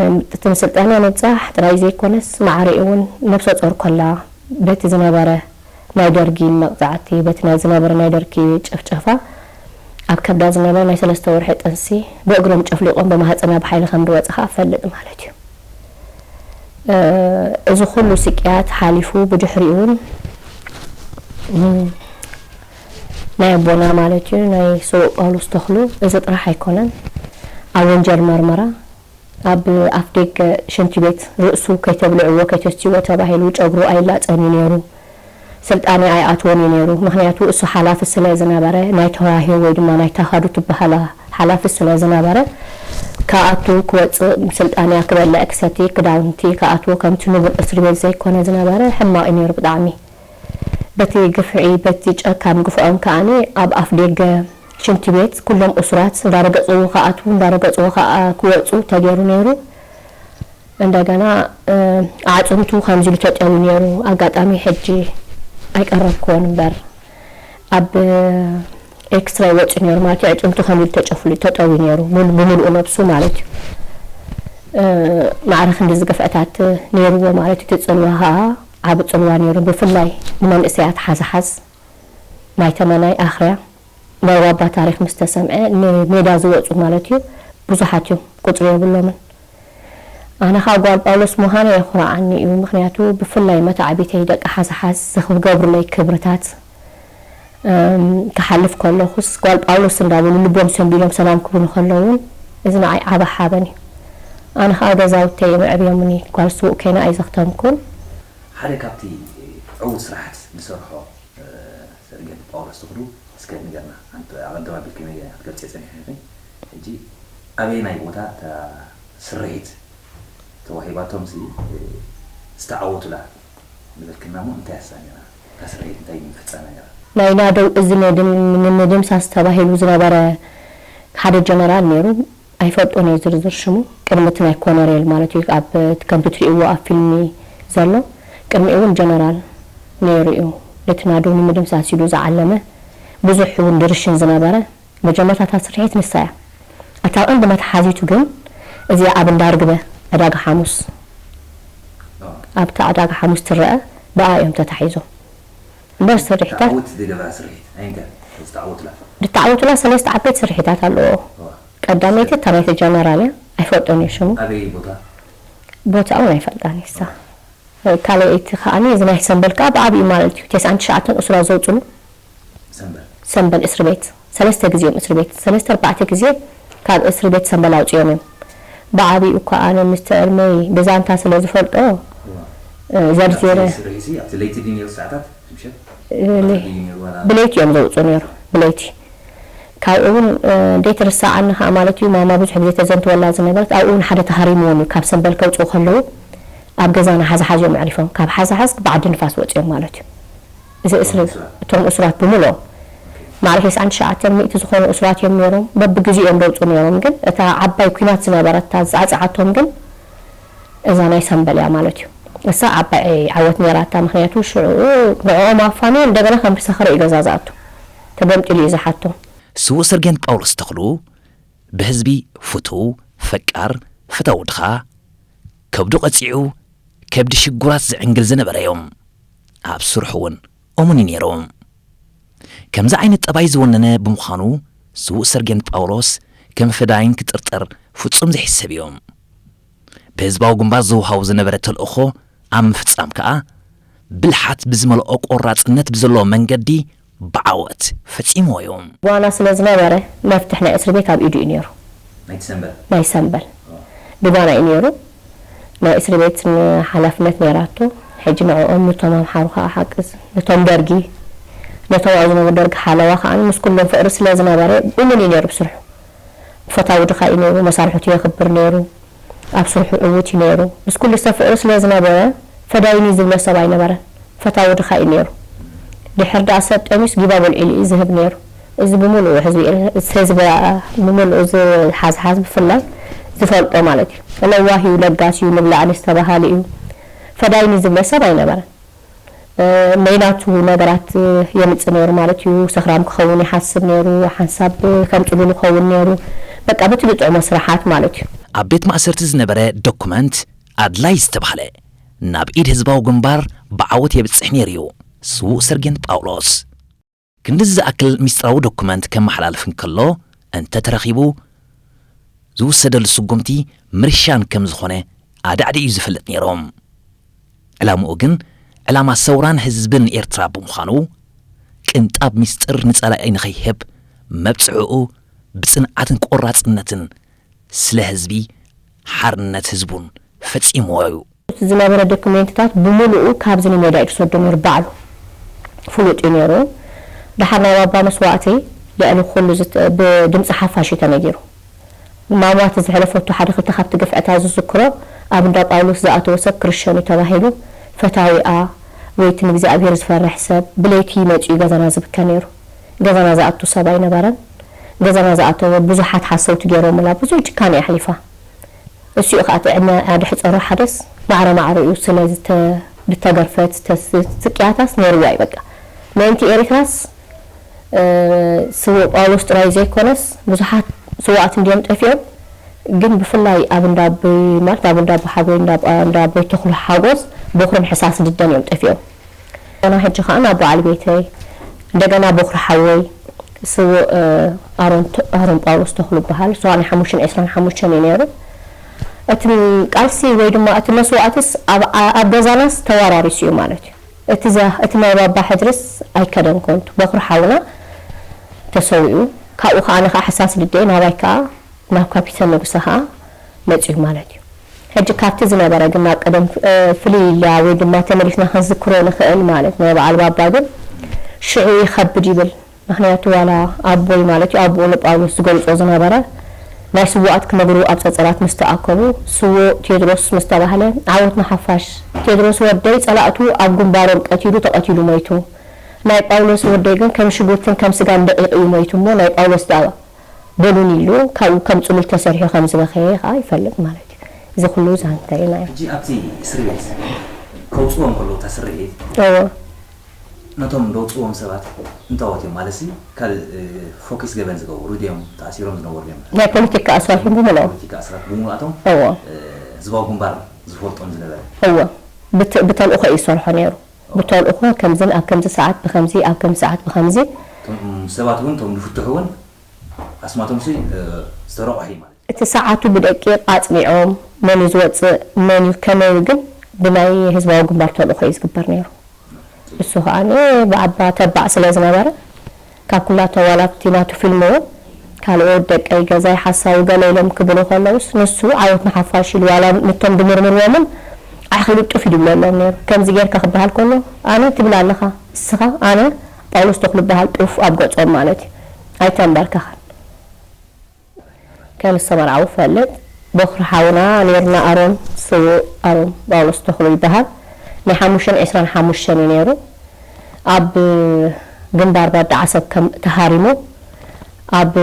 እም፣ እቲ ስልጠና ምብጻሕ ጥራይ ዘይኮነስ፣ ማዕረኡ እውን ነብሰ ጾር ኮላ፣ በቲ ዝነበረ ናይ ደርጊ መቕጻዕቲ፣ በቲ ናይ ዝነበረ ናይ ደርጊ ጭፍጨፋ፣ ኣብ ከብዳ ዝነበረ ናይ ሰለስተ ወርሒ ጥንሲ ብእግሮም ጨፍሊቖም ብማህጸና ብሓይሊ ከም ዝወጸ ከኣ እፈልጥ ማለት እዩ። እ፣ እዚ ኩሉ ስቅያት ሓሊፉ ብድሕሪኡ እውን፣ እም፣ ናይ ኣቦና ማለት እዩ፣ ናይ ስዉእ ጳውሎስ ተኽሉ፣ እዚ ጥራሕ ኣይኮነን። ኣብ ወንጀል መርመራ፣ ኣብ ኣፍ ደገ ሽንቲ ቤት ርእሱ ከይተብልዕዎ፣ ከይተስትይዎ ተባሂሉ ጨጉሩ ኣይላጸን እዩ ነይሩ። ስልጣነ ኣይኣትዎን እዩ ነይሩ። ምኽንያቱ እሱ ሓላፊ ስለ ዝነበረ፣ ናይ ተዋህዮ ወይ ድማ ናይ ተኻዱ ትበሃላ ሓላፊ ስለ ዝነበረ፣ ክኣቱ ክወጽእ፣ ስልጣንያ ክበልዕ ክሰቲ፣ ክዳውንቲ ክኣትዎ ከምቲ ንቡር እስር ቤት ዘይኮነ ዝነበረ፣ ሕማቕ እዩ ነይሩ ብጣዕሚ። በቲ ግፍዒ፣ በቲ ጨካን ግፍዖም ከኣኒ ኣብ ኣፍ ደገ ሽንቲ ቤት ኩሎም እሱራት እንዳረገጽዎ ክኣትዉ፣ እንዳረገጽዎ ከኣ ክወጹ ተገይሩ ነይሩ። እንደገና፣ እ፣ ኣዕጽምቱ ከምዚ ኢሉ ተጠዊ ነይሩ። ኣጋጣሚ ሕጂ ኣይቀረብክዎን እምበር ኣብ ኤክስራይ ወጺኡ ነይሩ ማለት እዩ። ኣዕጽምቱ ከምዚ ኢሉ ተጨፍሉ፣ ተጠዊ ነይሩ። ሙሉ-፣ ብምሉኡ ነብሱ ማለት እዩ። እ፣ ማዕረ ክንዲ ዝግፍዕታት ነይርዎ ማለት እዩ። እቲ ጽልዋ ከኣ ዓቢ ጽልዋ ነይሩ። ብፍላይ ንመንእሰያት ሓዝሓዝ ናይ ተመናይ ኣኽርያ ናይ ባባ ታሪኽ ምስ ተሰምዐ ንሜዳ ዝወጹ ማለት እዩ ብዙሓት እዮም፣ ቁጽሪ የብሎምን። ኣነ ኸኣ ጓል ጳውሎስ ምዃነ የኹርዓኒ እዩ። ምኽንያቱ ብፍላይ መታዕቢተይ ደቂ ሓዝሓዝ ዝገብሩለይ ክብርታት፣ እም፣ ክሓልፍ ከለኹስ ጓል ጳውሎስ እንዳበሉ ልቦም ሰንቢዶም ሰላም ክብሉ ከለዉ እውን እዚ ንዓይ ዓቢ ሓበን እዩ። ኣነ ኸኣ ገዛውተይ እዮም ኣዕብዮምኒ፣ ጓል ስዉእ ኮይነ ኣይዘኽተምኩን። ሓደ ካብቲ ዕዉት ስራሓት ዝሰርሖ፣ እ፣ ሰርጌንት ጳውሎስ ተኽሉ፣ እስከ ንገርና። ኣንተ ኣቐድም ኣቢልኪ መ-፣ ክትገልጽዮ ጸኒሕኪ ኢኺ። ሕጂ ኣበየናይ ቦታ እታ ስርሒት ተዋሂባቶምሲ፣ እ፣ ዝተዓወቱላ ዝበልክና እሞ እንታይ ኣሳኒና? እታ ስርሒት እንታይ ምፍጻም ነይራ? ናይ ናደው እዚ ምድም-፣ ንምድምሳስ ተባሂሉ ዝነበረ ሓደ ጀነራል ነይሩ። ኣይፈልጦን እየ ዝርዝር ሽሙ። ቅድሚ እቲ ናይ ኮነሬል ማለት እዩ፣ ኣብ ከምቲ ትሪእዎ ኣብ ፊልሚ ዘሎ፣ ቅድሚኡ እውን ጀነራል ነይሩ እዩ። ነቲ ናደው ንምድምሳስ ኢሉ ዝዓለመ ብዙሕ እውን ድርሽን ዝነበረ መጀመርታ እታ ስርሒት ንሳ እያ። እታ ቀንዲ መትሓዚቱ ግን እዚኣ ኣብ እንዳ ርግበ ዕዳጋ ሓሙስ፣ ኣብታ ዕዳጋ ሓሙስ ትረአ፣ ብኣ እዮም ተታሒዞም። እምበር ስርሒታት ዝተዓወት ዝገበራ ስርሒት፣ ኣየንተ ዝተዓወቱላ? ዝተዓወቱላ ሰለስተ ዓበይቲ ስርሒታት ኣለዎ። እዋ። ቀዳመይቲ እታ ናይቲ ጀነራል እያ፣ ኣይፈልጦን እዩ ሽሙ። ኣበይ ቦታ? ቦታኡ እውን ኣይፈልጣን እሳ። ካልኣይቲ ከኣኒ እዚ ናይ ሰምበል ከኣ ብዓቢኡ ማለት እዩ። ተስዓን ትሽዓተን እሱራት ዘውፅሉ ሰምበል። ሰምበል እስሪ ቤት። ሰለስተ ግዜ እዮም እስሪ ቤት። ሰለስተ ኣርባዕተ ግዜ ካብ እስሪ ቤት ሰምበል ኣውፅኦም እዮም። ብዓቢኡ እኳ ኣነ ምስቲ ዕድመይ ብዛንታ ስለ ዝፈልጦ፣ እዋ። እ፣ ዘርዚረ። ኣብቲ ስርሒሲ፣ ኣብቲ ለይቲ ድዩ ነይሩ ሰዓታት? ምሸት? እ፣ ለ-፣ ድዩ ነይሩ ዋላ? ብለይቲ እዮም ዘውፅኡ ነይሩ። ብለይቲ። ካብኡ እውን፣ እ፣ ዘይትርሳዓኒ ከዓ ማለት እዩ፣ ማማ ብዙሕ ግዜ ተዘንትወላ ዝነበረት፣ ኣብኡ እውን ሓደ ተሃሪምዎም እዩ። ካብ ሰምበል ከውፅኡ ከለዉ፣ ኣብ ገዛና ሓዝሓዝ እዮም ኣዕሪፎም። ካብ ሓዝሓዝ ብዓዲ ንፋስ ወፂኦም ማለት እዩ። እዚ እስሪ፣ እቶም እሱራት። እቶም እሱራት ብምልኦም። ኦኬ። ማዕረ ተስዓን ትሽዓተን ሚእቲ ዝኾኑ እሱራት እዮም ነይሮም። በብግዜኡ እዮም ዘውፅኡ ነይሮም። ግን እታ ዓባይ ኲናት ዝነበረት፣ እታ ዝፃፅዓቶም ግን እዛ ናይ ሰምበል እያ ማለት እዩ። እሳ ዓባይ ዓወት ነይራታ። ምኽንያቱ ሽዑ ንዕኦም ኣፋንዮ እንደገና ከም ብሰኽሪ እዩ ገዛ ዝኣቱ። ተገምጢሉ እዩ ዝሓቶም። ስዉእ ሰርጌንት ጳውሎስ ተኽሉ ብህዝቢ ፍቱው፣ ፈቃር፣ ፈታዊ ድኻ፣ ከብዱ ቀጺዑ ከብዲ ሽጉራት ዝዕንግል ዝነበረ እዮም። ኣብ ስርሑ እውን እሙን እዩ ነይሩ። ከምዚ ዓይነት ጠባይ ዝወነነ ብምዃኑ፣ ስዉእ ሰርጌንት ጳውሎስ ከም ፈዳይን ክጥርጠር ፍጹም ዘይሕሰብ እዩ። ብህዝባዊ ግንባር ዝወሃቡ ዝነበረ ተልእኾ ኣብ ምፍጻም ከኣ፣ ብልሓት ብዝመልኦ ቆራጽነት ብዘለዎ መንገዲ ብዓወት ፈጺምዎ እዩ። ጓና ስለ ዝነበረ፣ መፍትሕ ናይ እስሪ ቤት ኣብ ኢዱ እዩ ነይሩ። ናይቲ ሰምበል? ናይ ሰምበል። ኦ። ብጓና እዩ ነይሩ። ናይ እስሪ ቤት ሓላፍነት ነይራቶ። ሕጂ ንዕኦም፣ ነቶም ኣምሓሩ ከኣ ሓቅስ፣ ነቶም ደርጊ፣ ነቶም ኣብ ዝነበሩ ደርጊ ሓለዋ ከኣ ምስ ኩሎም ፍቕሪ ስለ ዝነበረ፣ እሙን እዩ ነይሩ ብስርሑ። ፈታዊ ድኻ እዩ ነይሩ፣ መሳርሕቱ የኽብር ነይሩ። ኣብ ስርሑ ዕዉት እዩ ነይሩ። ምስ ኩሉ ሰብ ፍቕሪ ስለ ዝነበረ፣ ፈዳይኒ ዝብሎ ሰብ ኣይነበረን። ፈታዊ ድኻ እዩ ነይሩ። ድሕር ደኣ ሰብ ጠሚዩስ ጊባ በልዒሉ እዩ ዝህብ ነይሩ። እዚ ብምሉኡ ህዝቢ ኤር-፣ ህዝቢ ብምሉኡ ዝሓዝሓዝ ብፍላይ ዝፈልጦ ማለት እዩ። ለዋህ እዩ፣ ለጋስ እዩ፣ ንብላዕ ንስተ በሃሊ እዩ። ፈዳይኒ ዝብሎ ሰብ ኣይነበረን። እ፣ ነይናቱ ነገራት፣ እ፣ የምጽእ ነይሩ ማለት እዩ። ሰኽራም ክኸውን ይሓስብ ነይሩ፣ ሓንሳብ ከምጽሉ ይኸውን ነይሩ። በቃ በቲ ዝጥዕሞ ስራሓት ማለት እዩ። ኣብ ቤት ማእሰርቲ ዝነበረ ዶኩመንት ኣድላይ ዝተባህለ ናብ ኢድ ህዝባዊ ግንባር ብዓወት የብጽሕ ነይሩ እዩ። ስዉእ ሰርጌንት ጳውሎስ ክንድዚ ዝኣክል ሚስጥራዊ ዶኩመንት ከመሓላልፍ እንከሎ እንተተረኺቡ ዝውሰደሉ ስጉምቲ ምርሻን ከም ዝኾነ ኣዳዕዲዑ እዩ ዝፈልጥ ነይሮም። ዕላምኡ ግን ዕላማ ሰውራን ህዝብን ኤርትራ ብምዃኑ ቅንጣብ ሚስጥር ንጸላኢ ንኸይህብ መብጽዕኡ ብጽንዓትን ቆራጽነትን ስለ ህዝቢ ሓርነት ህዝቡን ፈጺምዎ እዩ። ዝነበረ ዶኩሜንትታት ብምሉኡ ካብዚ ንሜዳ እዩ ዝሰዶ ነይሩ ባዕሉ። ፍሉጥ እዩ ነይሩ። ደሓር ናይ ባባ መስዋእቲ ልዕሊ ኩሉ ዝት-፣ ብድምፂ ሓፋሽ እዩ ተነጊሩ። ማማ እቲ ዘሕለፈቶ ሓደ ክልተ ካብቲ ግፍዕታት ዝዝክሮ፣ ኣብ እንዳ ጳውሎስ ዝኣተወ ሰብ ክርስቲያን እዩ ተባሂሉ፣ ፈታዊኣ ወይ እቲ ንእግዚኣብሔር ዝፈርሕ ሰብ ብለይቲ መፂኡ ገዛና ዝብከ ነይሩ። ገዛና ዝኣቱ ሰብ ኣይነበረን። ገዛና ዝኣተወ ብዙሓት ሓሰውቲ ገይሮምላ፣ ብዙሕ ጭካኔ ኣሕሊፋ። እሲኡ ኸኣ እቲ ዕድመ ኣድሕጸሮ ሓደስ ማዕረ ማዕረኡ ስለ ዝተ-፣ ዝተገርፈት፣ ዝተስ-፣ ስቅያታስ ነይርዋ እዩ በቃ። ምእንቲ ኤሪትራስ፣ እ፣ ስዉእ ጳውሎስ ጥራይ ዘይኮነስ፣ ብዙሓት ስዉኣት እንድዮም ጠፊኦም፣ ግን ብፍላይ ኣብ እንዳ ኣቦይ፣ ማለት ኣብ እንዳ ኣቦ ሓጎይ፣ እንዳ ኣቦ፣ እንዳ ኣቦይ ተኽሉ ሓጎስ፣ ቦኽርን ሕሳስ ድደን እዮም ጠፊኦም። ኣነ ሕጂ ኸኣ ናብ በዓል ቤተይ፣ እንደገና ቦኽሪ ሓወይ፣ ስዉእ፣ እ፣ ኣሮን ተ-፣ ኣሮን ጳውሎስ ተኽሉ ይበሃል። ስዋ ናይ ሓሙሽተን ዕስራን ሓሙሽተን እዩ ነይሩ። እቲ ቃልሲ ወይ ድማ እቲ መስዋእትስ ኣብ፣ ኣብ ገዛናስ ተዋራሪሱ እዩ ማለት እዩ። እቲ ዘ-፣ እቲ ናይ ባባ ሕድርስ ኣይከደን ኮንቱ። ቦኽሪ ሓውና ተሰዊኡ። ካብኡ ኸኣ ኣነ ኸኣ ሕሳስ ልደይ ናባይ ከኣ ናብ ካፒተን ንጉሰ ኸኣ መጺኡ ማለት እዩ። ሕጂ ካብቲ ዝነበረ ግን ናብ ቀደም፣ እ፣ ፍልይ ኢላ ወይ ድማ ተመሊስና ክንዝክሮ ንኽእል ማለት ናይ በዓል ባባ ግን ሽዑ ይኸብድ ይብል። ምኽንያቱ ዋላ ኣቦይ ማለት እዩ፣ ኣቦኡ ንጳውሎስ ዝገልጾ ዝነበረ ናይ ስዉኣት ክነግሩ ኣብ ጸጸራት ምስ ተኣከቡ፣ ስዉእ ቴድሮስ ምስ ተባህለ፣ ዓወት ንሓፋሽ፣ ቴድሮስ ወደይ ጸላእቱ ኣብ ግንባሮም ቀቲሉ ተቐቲሉ ሞይቱ። ናይ ጳውሎስ ወደይ ግን ከም ሽጉርትን ከም ስጋን ደቒቑ እዩ ሞይቱ እሞ ናይ ጳውሎስ ደኣ በሉኒ ኢሉ ካብኡ ከም ጽሉል ተሰሪሑ ከም ዝበኸየ ኸኣ ይፈልጥ ማለት እዩ። እዚ ኩሉ ዛንታ እዩ ናይ ሕጂ ኣብቲ እስሪ ቤት ከውጽዎም ከለዉ እታ ስርሒት እዎ። ነቶም ደውጽዎም ሰባት እንታዎት እዮም? ማለትሲ ካልእ፣ እ፣ ፎኪስ ገበን ዝገብሩ ድዮም ተኣሲሮም ዝነበሩ እዮም? ናይ ፖለቲካ ኣስራት እውን ብምልኦም። ፖለቲካ ኣስራት ብምልኣቶም፣ እዎ። እ፣ ህዝባዊ ግንባር ዝፈልጦም ዝነበረ? እዎ። ብት-፣ ብተልእኾ እዩ ዝሰርሖ ነይሩ። ብተልእኾ ከምዝን ኣብ ከምዚ ሰዓት ብኸምዚ፣ ኣብ ከምዚ ሰዓት ብኸምዚ። እቶም ሰባት እውን፣ እቶም ዝፍትሑ እውን ኣስማቶም ሲ፣ እ፣ ዝተረቑሐ እዩ ማለት እዩ። እቲ ሰዓቱ ብደቂቕ ኣጽኒዖም፣ መን እዩ ዝወጽእ፣ መን እዩ፣ ከመይ እዩ ግን ብናይ ህዝባዊ ግንባር ተልእኾ እዩ ዝግበር ነይሩ። እሱ ኸኣ ብዓባ ተባዕ ስለ ዝነበረ፣ ካብ ኩላቶ ዋላ ኣብቲ ናቱ ፊልም እውን ካልኦት ደቀይ፣ ገዛይ፣ ሓሳዊ ገለ ኢሎም ክብሉ ከለውስ፣ ንሱ ዓወት ንሓፋሽ ኢሉ ዋላ ንቶም ድምርምርዎምን ዓኺሉ ጡፍ ይድብለሎም ነይሩ። ከምዚ ጌርካ ክበሃል ከሎ፣ ኣነ ትብል ኣለኻ፣ እስኻ፣ ኣነ ጳውሎስ ተኽሉ በሃል ጡፍ ኣብ ገጾም ማለት እዩ። ኣይተንበርከኸን። ከም ዝተመርዓዉ እፈልጥ። ቦኽሪ ሓውና ኔርና ኣሮን፣ ስዉእ ኣሮን ጳውሎስ ተኽሉ ይበሃል። ናይ ሓሙሽተን ዕስራን ሓሙሽተን እዩ ነይሩ። ኣብ ግንባር ባዲ ዓሰብ ከም ተሃሪሙ፣ ኣብ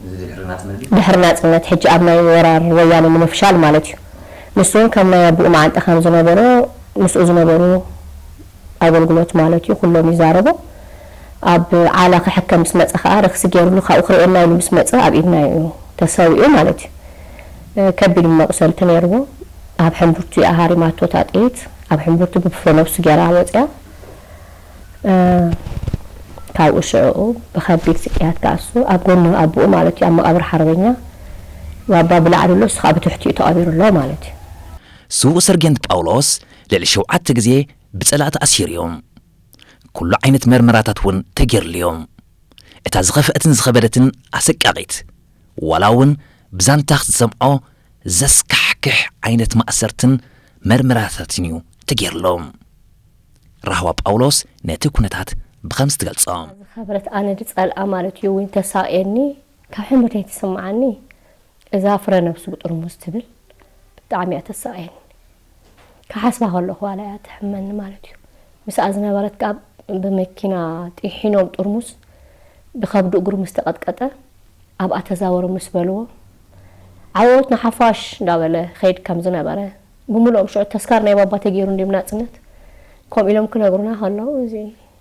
እዚ ድሕሪ ናጽነት ድዩ? ድሕሪ ናጽነት፣ ሕጂ ኣብ ናይ ወራር ወያነ ንምፍሻል ማለት እዩ። ንሱ እውን ከም ናይ ኣቦኡ መዓንጣ ከም ዝነበሮ፣ ምስኡ ዝነበሩ ኣገልግሎት ማለት እዩ፣ ኩሎም ይዛረቡ። ኣብ ዓላ ክሕከም ምስ መጸ ኸኣ፣ ረኽሲ ገይሩሉ፣ ካብኡ ክርእየና ኢሉ ምስ መጸ፣ ኣብ ኢድና እዩ ተሰዊኡ ማለት እዩ። እ፣ ከቢድ መቑሰልቲ ነይርዎ። ኣብ ሕምብርቱ እያ ሃሪማቶ እታ ጥይት። ኣብ ሕምብርቱ ብብፎ ነብሱ ገይራ ወጽያ። እ፣ ካብኡ ሽዕኡ ብኸቢድ ስቅያት ከኣ እሱ ኣብ ጎኒ ኣቦኡ ማለት እዩ፣ ኣብ መቓብር ሓርበኛ፣ ባባ ብላዕሊ ኣሎ፣ እሱ ከኣ ብትሕቲኡ ተቐቢሩ ኣሎ ማለት እዩ። ስዉእ ሰርጌንት ጳውሎስ ልዕሊ ሸውዓተ ግዜ ብጸላኢ ተኣሲሩ እዩ። ኩሉ ዓይነት መርመራታት እውን ተገይርሉ እዩ። እታ ዝኸፍአትን ዝኸበደትን ኣሰቃቒት፣ ዋላ እውን ብዛንታ ክትሰምዖ ዘስካሕክሕ ዓይነት ማእሰርትን መርመራታትን እዩ ተገይርሉ። ራህዋ ጳውሎስ ነቲ ኩነታት ብኸምዚ ትገልጾ። ዝኸበረት ኣነ ድጸልኣ ማለት እዩ፣ እውን ተሳቕየኒ፣ ካብ ሕምብርተይ ትስምዓኒ። እዛ ፍረ ነብሱ ብጥርሙዝ ትብል ብጣዕሚ እያ ተሳቕየኒ። ክሓስባ ከለኹ ዋላ እያ ትሕመኒ ማለት እዩ። ምስኣ ዝነበረት ከኣ ብመኪና ጢሒኖም ጥርሙዝ ብኸብዱ እግሩ ምስ ተቐጥቀጠ ኣብኣ ተዛወሩ ምስ በልዎ ዓወት ንሓፋሽ እንዳበለ ኸይድ ከም ዝነበረ ብምልኦም ሽዑ ተስካር ናይ ባባ ተገይሩ እንድዩ ናጽነት ከምኡ ኢሎም ክነግሩና ከለዉ እዚ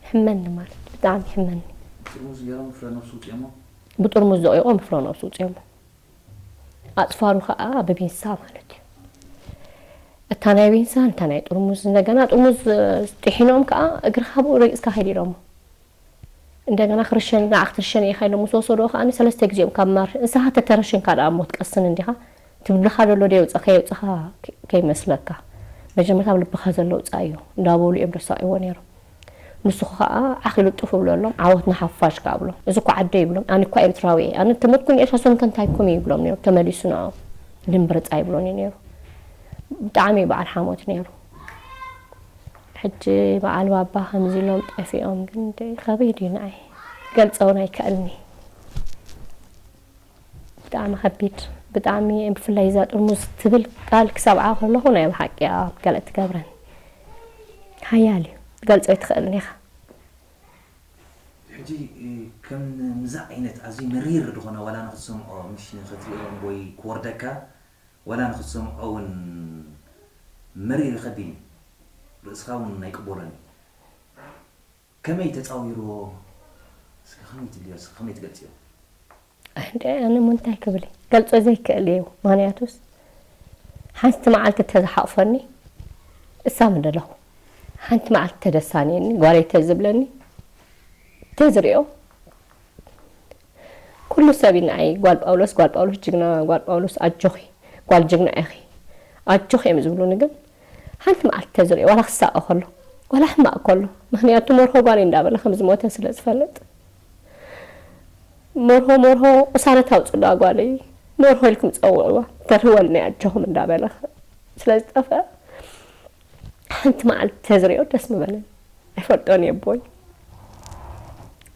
ሕመኒ ማለት ብጣዕሚ ሕመኒ። ጥርሙዝ ገይሮም ፍረ ነብሱ ውፅኦሞ? ብጥርሙዝ ዘቑቖም ፍረ ነብሱ ውፅኦሞ። ኣጽፋሩ ከኣ ብቢንሳ ማለት እዩ። እታ ናይ ቢንሳ፣ እታ ናይ ጥርሙዝ፣ እንደገና ጥርሙዝ፣ እ፣ ጥሒኖም ከኣ እግርኻ ብኡ ረጊጽካ ከይድ ኢሎሞ። እንደገና ክርሸን፣ ንዓ ክትርሸን ኢኻ ኢሎም ምስ ወሰድዎ ከኣ ሰለስተ ግዜ እዮም ካብ ማር-፣ ንስኻ ተተረሽንካ ደኣ እሞ ክትቀስን እንዲኻ። ትብልኻ ዘሎ ደየውጸ-፣ ከየውጸኻ ከ-፣ ከይመስለካ። መጀመርታ ኣብ ልብኻ ዘሎ ውጻእ እዩ እንዳበሉ እዮም ደሳቕይዎ ነይሮም። ንሱ ኸኣ ዓኺሉ ጥፍ ብለሎም፣ ዓወት ንሓፋሽ ከኣ ብሎም። እዚ እኮ ዓደይ ይብሎም፣ ኣነ እኳ ኤርትራዊ እየ፣ ኣነ ተመትኩን እየ፣ ሻሶም ከ እንታይ ኮም ይብሎም ነይሩ፣ ተመሊሱ ንዕኦም። ድምብርጻ ይብሎን እዩ ነይሩ። ብጣዕሚ እዩ በዓል ሓሞት ነይሩ። ሕጂ በዓል ባባ ከምዚ ኢሎም ጠፊኦም ግን ደይ ከቢድ እዩ ንዓይ። ገልጸ እውን ኣይከኣልኒ። ብጣዕሚ ከቢድ፣ ብጣዕሚ ብፍላይ እዛ ጥርሙዝ ትብል ቃል ክሰምዓ ከለኹ ናይ ብሓቂ እያ ገለ ትገብረኒ። ሓያል እዩ፣ ክትገልጾ ኣይትኽእልን ኢኻ። ሕጂ፣ እ፣ ከም ምዛ ዓይነት ኣዝዩ መሪር ዝኾነ ዋላ ንኽትሰምዖ ምሽ ንኽትሪኦ ወይ ክወርደካ ዋላ ንኽትሰምዖ እውን መሪር ከቢድ እዩ። ርእስኻ እውን ኣይቅበሎን እዩ። ከመይ ተጻዊርዎ? እስከ ከመይ ትብልዮ? እስከ ከመይ ትገልጽዮ? ኣይ፣ እንደ ኣነ እሞ እንታይ ክብል እየ? ገልጾ ዘይክእል እዩ። ምኽንያቱስ ሓንቲ መዓልቲ ተዝሓቑፈኒ እሳም እንደለኹ። ሓንቲ መዓልቲ ተደሳንየኒ፣ ጓለይ ተዝብለኒ፣ ተዝሪኦ። ኩሉ ሰብ እዩ ንዓይ ጓል ጳውሎስ፣ ጓል ጳውሎስ ጅግና፣ ጓል ጳውሎስ ኣጆኺ፣ ጓል ጅግና ኢኺ፣ ኣጆኺ እዮም ዝብሉኒ። ግን ሓንቲ መዓልቲ ተዝሪኦ፣ ዋላ ክሳቐ ከሎ፣ ዋላ ሕማቕ ከሎ፣ ምኽንያቱ መርሆ ጓለይ እንዳበለ ከም ዝሞተ ስለ ዝፈልጥ፣ መርሆ፣ መርሆ፣ ቅሳነት ኣውጽእላ ጓለይ፣ መርሆ ኢልኩም ጸውዕዋ፣ ተርህወልና ኣጆኹም እንዳበለ ስለ ዝጠፍአ፣ ሓንቲ መዓልቲ ተዝሪኦ ደስ ምበለኒ። ኣይፈልጦን እየ ኣቦይ።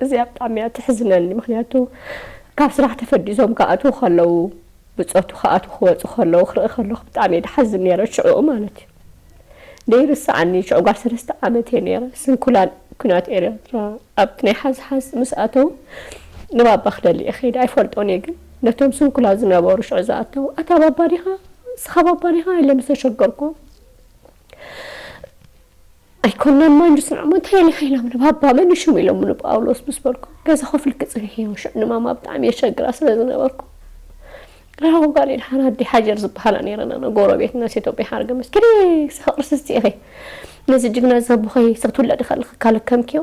እዚኣ ብጣዕሚ እያ ተሕዝነኒ። ምኽንያቱ ካብ ስራሕ ተፈዲሶም ክኣትዉ ከለዉ፣ ብጾቱ ክኣትዉ ክወጹ ከለዉ ክርኢ ከለኹ ብጣዕሚ እየ ድሓዝን ነይረ፣ ሽዑኡ ማለት እዩ። ደይርስዓኒ፣ ሽዑ ጓል ሰለስተ ዓመት እየ ነይረ። ስንኩላን ኲናት ኤርትራ ኣብቲ ናይ ሓዝሓዝ ምስ ኣተዉ ንባባ ክደሊ እየ ከይደ። ኣይፈልጦን እየ ግን ነቶም ስንኩላን ዝነበሩ ሽዑ ዝኣተዉ፣ "ኣታ ባባ ዲኻ? እስኻ ባባ ዲኻ?" ኢለ ምስ ተሸገርኩ፣ "ኣይኮነን ማንጁስ ንዕሞ እንታይ ኢኻ?" ኢሎም፣ "ንባባ መን እዩ ሽሙ?" ኢሎም ንጳውሎስ ምስ በልኩ፣ "ገዛ ኮፍ ኢልኪ ጽንሒ፣ ሽዑ ንማማ ብጣዕሚ የሸግራ ስለ ዝነበርኩ፣ ራሁ ጓል ድሓን ኣዲ ሓጀር ዝበሃላ ነይረን፣ ኣነ ጎረቤትና ሴቶቤ ሓርገ መስኪ፣ ክሳብ ቅርሲ እስቲ ኢኺ ነዚ ጅግና ዘቦኸይ ሰብ ትውለዲ ከለኺ ካልከምክዮ?"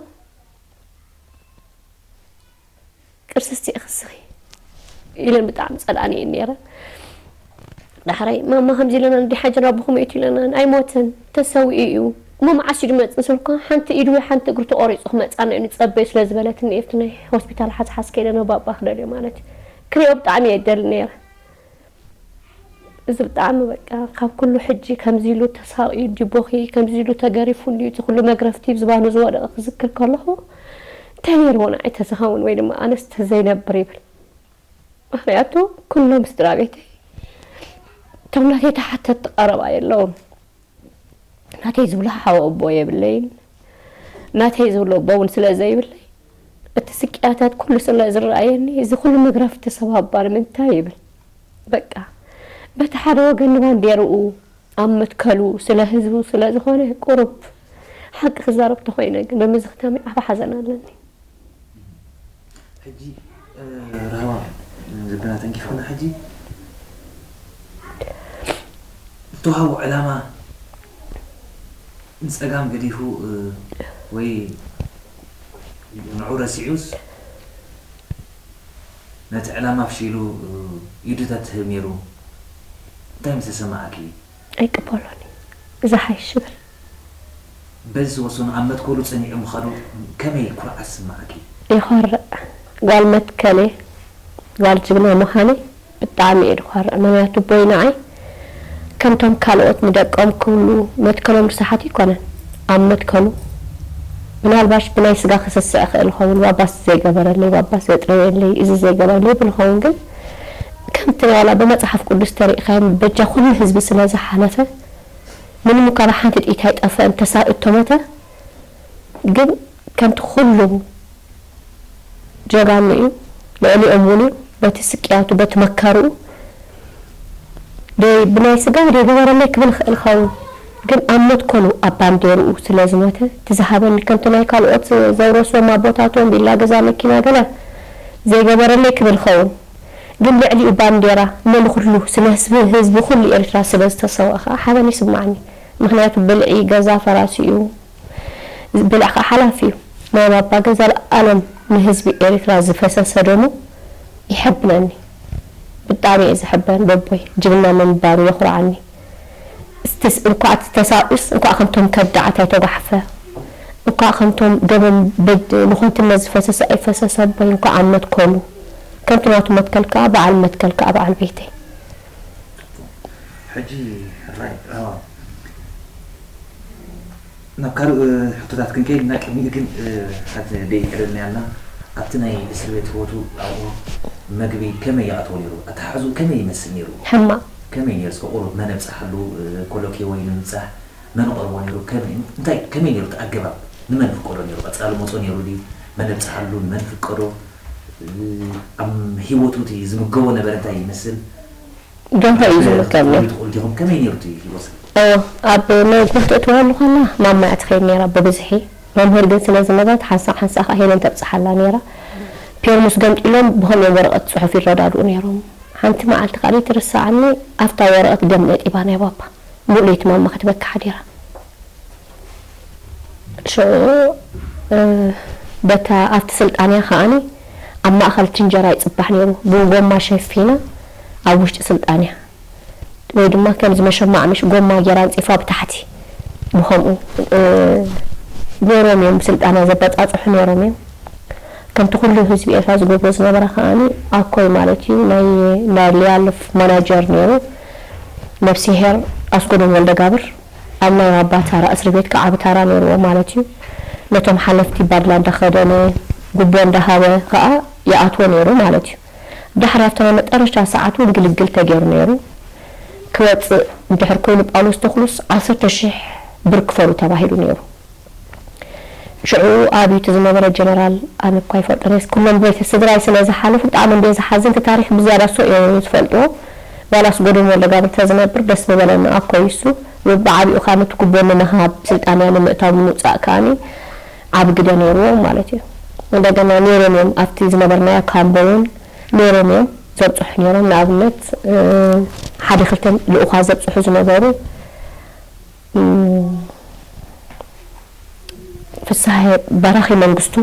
ቅርስቲ ኢኺ እስኺ ኢለን ብጣዕሚ ጸልኣኒ እየን ነይረን። ዳሕራይ ማማ ከምዚ ኢለና፣ ንዲ ሓጀር ኣቦኹም እቱ ኢለና፣ ኣይሞተን፣ ተሰዊኡ እዩ። እሞ መዓስ እዩ ድመጽእ ስልኳ፣ ሓንቲ ኢዱ ወይ ሓንቲ እግሩ ተቖሪጹ ክመጽኣና እዩ ንጸበዩ ስለ ዝበለትኒ፣ ኣብቲ ናይ ሆስፒታል ሓዝሓዝ ከይደ ነባባ ክደልዮ ማለት እዩ። ክሪኦ ብጣዕሚ እየ እደሊ ነይረ። እዚ ብጣዕሚ በቃ ካብ ኩሉ ሕጂ ከምዚ ኢሉ ተሳቕዩ እንዲ ቦኺ፣ ከምዚ ኢሉ ተገሪፉ እንዲ እቲ ኩሉ መግረፍቲ ዝባኑ ዝወደቐ ክዝክር ከለኹ፣ እንታይ ነይርዎ ንዓይ ተዝኸውን ወይ ድማ ኣነስ ተዘይነብር ይብል። ምኽንያቱ ኩሎም ስድራ ቤተይ እቶም ናተይ ተሓተቲ ቀረባ የለውን። ናተይ ዝብሎ ሓው ኣቦ የብለይን። ናተይ ዝብሎ ኣቦ እውን ስለ ዘይብለይ፣ እቲ ስቅያታት ኩሉ ስለ ዝረኣየኒ፣ እዚ ኩሉ መግረፍቲ ሰብ ኣባ ንምንታይ ይብል። በቃ፣ በቲ ሓደ ወገን ንባንዴርኡ ኣብ መትከሉ ስለ ህዝቡ ስለ ዝኾነ፣ ቁሩብ ሓቂ ክዛረብ ተኾይነ ግን፣ ብምዝኽታመይ ዓቢ ሓዘን ኣለኒ። ሕጂ፣ እ፣ ራህዋ፣ እ፣ ልብና ተንኪፉና። ሕጂ እተዋህቦ ዕላማ ንጸጋም ገዲፉ፣ እ፣ ወይ ንዑ ረሲዑስ ነቲ ዕላማ ፍሺሉ፣ እ፣ ኢዱ ተትህብ ነይሩ እንታይ ምተሰማዓኪ? ኣይቅበሎን እዩ። እዚ ሓይሽ ይብል። በዚ ዝወሰኑ ኣብ መትከሉ ጸኒዑ ምኻዱ ከመይ ኩርዓት ዝስምዓኪ? ይኾርዕ። ጓል መትከል እየ። ጓል ጅግና ምዃነይ ብጣዕሚ እየ ዝኾርዕ። ምኽንያቱ ኣቦይ ንዓይ ከምቶም ካልኦት ንደቆም ክብሉ መትከሎም ርስሓት ኣይኮነን። ኣብ መትከሉ ምናልባሽ ብናይ ስጋ ክስስዕ ይኽእል ይኸውን፣ ባባስ ዘይገበረለይ፣ ባባስ ዘጥረየለይ፣ እዚ ዘይገበረለይ ይብል ይኸውን፣ ግን ከም እንተ ዋላ ብመጽሓፍ ቅዱስ ተሪእኻዮም በጃ ኩሉ ህዝቢ ስለ ዝሓለፈ፣ ምንም እኳ ብሓንቲ ጥይት ኣይጠፍአን ተሳእ እተሞተ፣ ግን ከምቲ ኩሉ ጀጋኑ እዩ። ልዕሊኦም እውን እዩ። በቲ ስቅያቱ፣ በቲ መከርኡ፣ ደይ-፣ ብናይ ስጋ ደይገበረለይ ክብል ይኽእል ይኸውን። ግን ኣብ መትከሉ፣ ኣብ ባንዴርኡ ስለ ዝሞተ፣ እቲ ዝሃበኒ ከምቲ ናይ ካልኦት ዘውረሶም ኣቦታቶም ቪላ፣ ገዛ፣ መኪና ገለ ዘይገበረለይ ክብል ይኸውን። ግን ልዕሊኡ ባንዴራ፣ ንኹሉ ስለ ህዝቢ፣ ህዝቢ ኩሉ ኤርትራ ስለ ዝተሰውአ ከዓ ሓበን ይስማዓኒ። ምኽንያቱ ብልዒ ገዛ ፈራሲ እዩ። ብልዒ ከዓ ሓላፊ እዩ። ናይ ባባ ገዛልኣለም ንህዝቢ ኤርትራ ዝፈሰሰ ደሙ ይሕብነኒ። ብጣዕሚ እየ ዝሕበን በቦይ። ጅግና ምንባሩ የኹርዓኒ። እስትስ-፣ እንኳዕ እቲ ተሳኡስ፣ እንኳዕ ከምቶም ከዳዓት ኣይተጓሕፈ። እንኳዕ ከምቶም ደሞም በድ-፣ ንኾንትነት ዝፈሰሰ ኣይፈሰሰ ኣቦይ፣ እንኳዕ ኣብ መትከሉ። ከምቲ ናቱ መትከል ከዓ በዓል መትከል ከዓ በዓል ቤተይ። ሕጂ ራይ፣ ኣዋ፣ ናብ ካልእ ሕቶታት ክንከይድ፣ ናብ ቅድሚኡ ግን፣ ሓንቲ ደይ ቀደም ያልና ኣብቲ ናይ እስር ቤት ህይወቱ ኣብኡ መግቢ ከመይ ይኣትዎ ነይሩ? ኣተሓሕዝኡ ከመይ ይመስል ነይሩ? ሕማቕ። ከመይ ነይሩ? እስከ ቁሩብ መን ኣብጽሓሉ? ኮሎኬ ወይ ንምብጻሕ መን ቀርቦ ነይሩ? ከመይ፣ እንታይ፣ ከመይ ነይሩ እቲ ኣገባብ? ንመን ፍቀዶ ነይሩ? ቀጻሊ መጾ ነይሩ ድዩ? መን ኣብጽሓሉ? ንመን ፍቀዶ? ኣብ ህይወቱ እቲ ዝምገቦ ነበረ እንታይ ይመስል? ዶንታ እዩ ዝምገብ ነይሩ። ትኽእሉ ዲኹም? ከመይ ነይሩ እቲ ህይወት? እዎ፣ ኣብ መግቢ ክትእትወሉ ከላ ማማ እያ ትኸይድ ነይራ ብብዝሒ። መምህር ግን ስለ ዝነበረት ሓንሳእ ሓንሳእ ከኣ ሄለን ተብጽሓላ ነይራ። ፔርሙስ ገምጢሎም ብኸምኦም ወረቐት ጽሑፍ ይረዳድኡ ነይሮም። ሓንቲ መዓልቲ ከኣ ዘይትርሰዓኒ፣ ኣብታ ወረቐት ደም ነጢባ ናይ ባባ። ሙሉእ ለይቲ ማማ ክትበኪ ሓዲራ። ሽዑ፣ እ፣ በታ ኣብቲ ስልጣንያ ከኣኒ ኣብ ማእኸል እቲ እንጀራ ይጽባሕ ነይሩ። ብጎማ ሸፊና ኣብ ውሽጢ ስልጣንያ። ወይ ድማ ከምዚ መሸማዕ ምሽ ጎማ ጌራ ኣንጺፋ ብታሕቲ። ብኸምኡ፣ እ፣ ነይሮም እዮም ስልጣንያ ዘበጻጽሑ ነይሮም እዮም። ከምቲ ኩሉ ህዝቢ ኤርትራ ዝገብሮ ዝነበረ ከኣኒ ኣኮይ ማለት እዩ፣ ናይ፣ ናይ ሊያልፍ ማናጀር ነይሩ። ነፍሲሄር ኣስጎዶም ወልደጋብር ኣብ ናይ ኣባ ታራ እስሪ ቤት ከዓ ዓቢ ታራ ነይርዎ ማለት እዩ። ነቶም ሓለፍቲ ባድላ እንዳኸደነ፣ ጉቦ እንዳሃበ ከዓ ይኣትዎ ነይሩ ማለት እዩ። ዳሕራይ ኣብቲ ናይ መጠረሻ ሰዓት እውን ግልግል ተገይሩ ነይሩ። ክወፅእ እንድሕር ኮይኑ ጳውሎስ ተኽሉስ ዓሰርተ ሺሕ ብር ክፈሉ ተባሂሉ ነይሩ። ሽዑ ኣብዩ እቲ ዝነበረ ጀነራል ኣነ እኳ ይፈልጦ ነይስ፣ ኩሎም ቤተ ስድራይ ስለ ዝሓለፉ ብጣዕሚ እንድየ ዝሓዝን፣ እቲ ታሪኽ ብዝያዳ እሶ እዮም ዝፈልጥዎ። ዋላስ ጎዶም ወልደጋብር ተዝነብር ደስ ምበለኒ ኣኮይ እሱ። ብዓቢኡ ካብ እቲ ጉቦ ንምሃብ ስልጣንያ ንምእታው ንምውፃእ ከኣኒ ዓቢ ግደ ነይርዎ ማለት እዩ። እንደገና ነይሮም እዮም ኣብቲ ዝነበርናዮ ካምቦ እውን ነይሮም እዮም ዘብፅሑ ነይሮም። ንኣብነት ሓደ ክልተ ልኡኻት ዘብፅሑ ዝነበሩ ፍስሃየ በራኺ መንግስቱ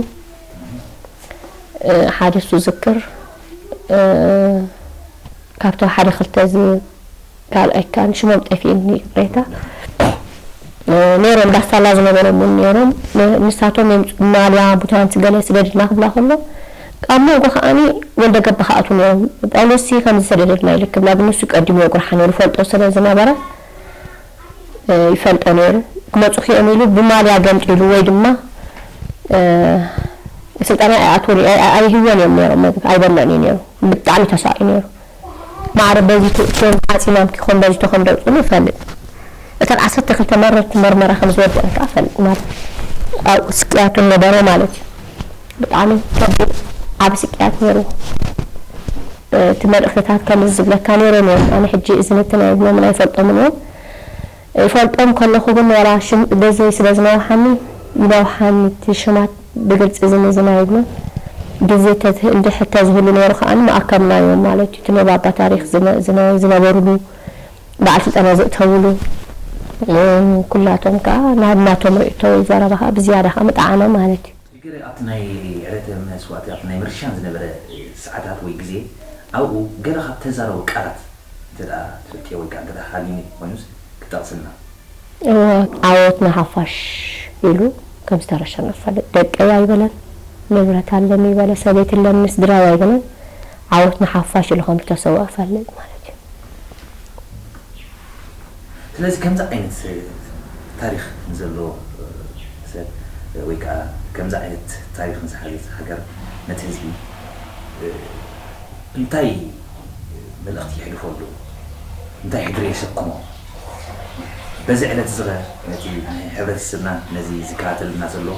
ሓደ እሱ ዝክር ካብቶም ሓደ ክልተ ዝ ካልኣይ ከኣ ሽሞም ጠፊእኒ ይቅሬታ ነይሮም ዳሳላ ዝነበሮም እውን ነይሮም ንሳቶም እዮም ማልያ ቡታንቲ ገለ ስደድና ክብላ ከሎ ኣብ መንጎ ከኣኒ ወልደ ገባ ከኣቱ ነይሮም ጳውሎስ ከም ዝሰደደድና ኢሉ ክብላ ግን ንሱ ቀዲሙ የጉርሓ ነይሩ ፈልጦ ስለ ዝነበረ ይፈልጦ ነይሩ። ክመጹ ክእም ኢሉ ብማልያ ገምጢሉ ወይ ድማ ስልጠና ኣይኣትወን ኣይህወን እዮም ነይሮም። መግቢ ኣይበልዕን እዩ ነይሩ። ብጣዕሚ ተሳኢ ነይሩ። ማዕረ በዚ ቴን ዓፂማም ኪኾን በዚ ተኾን ደውፅሉ ይፈልጥ። እተን ዓሰርተ ክልተ መረርቲ መርመራ ከም ዝወደአን ከዓ ፈልጥ ማለት ኣብኡ ስቅያቱ ነበረ ማለት እዩ። ብጣዕሚ ከቢድ ዓብ ስቅያት ነይሩ። እቲ መልእክትታት ከምዚ ዝብለካ ነይሮም እዮም። ኣነ ሕጂ እዝንትን ኣይብሎምን ኣይፈልጦምን እዮም። ይፈልጦም ከለኹ ግን ዋላ ሽም ገዘይ ስለ ዝነውሓኒ ይነውሓኒ እቲ ሽማት ብግልፂ ዝንዝን ኣይብሉን። ግዜ እንድሕር ተዝህሉ ነይሩ ከዓ መኣከብናዮም ማለት እዩ። እቲ ናይ ባባ ታሪክ ዝነበሩሉ በዓል ስልጠና ዘእተውሉ ኩላቶም ከዓ ናቶም ርእቶ ዘረባ ከዓ ብዝያዳ ከዓ ምጠዓመ ማለት እዩ። ገለ ኣብቲ ናይ ዕለተ መስዋእቲ ኣብቲ ናይ ምርሻን ዝነበረ ሰዓታት ወይ ግዜ ኣብኡ ገለ ካብ ተዛረቦ ቃላት እንተ ደኣ ትፈልጥዮ ወይ ከዓ እንተ ደኣ ሃልዩ ኮይኑስ ክጠቕስልና። እወ ዓወት ንሓፋሽ ኢሉ ከም ዝተረሸነ ዝፈልጥ ደቀይ ኣይበለን ንብረት ኣለኒ በለ ሰበይቲ ኣለኒ ስድራይ ኣይበለን ዓወት ንሓፋሽ ኢሉ ከም ዝተሰውአ እፈልጥ ማለት እዩ። ስለዚ ከምዚ ዓይነት ታሪኽ ንዘለዎ ሰብ ወይ ከዓ ከምዚ ዓይነት ታሪኽ ንዝሓዘት ሃገር ነቲ ህዝቢ እንታይ መልእኽቲ የሕልፉ ኣለዉ? እንታይ ሕድሪ የሸክሞ? በዚ ዕለት እዚ ኸ ነቲ ንሕብረተሰብና፣ ነዚ ዝከታተልና ዘሎ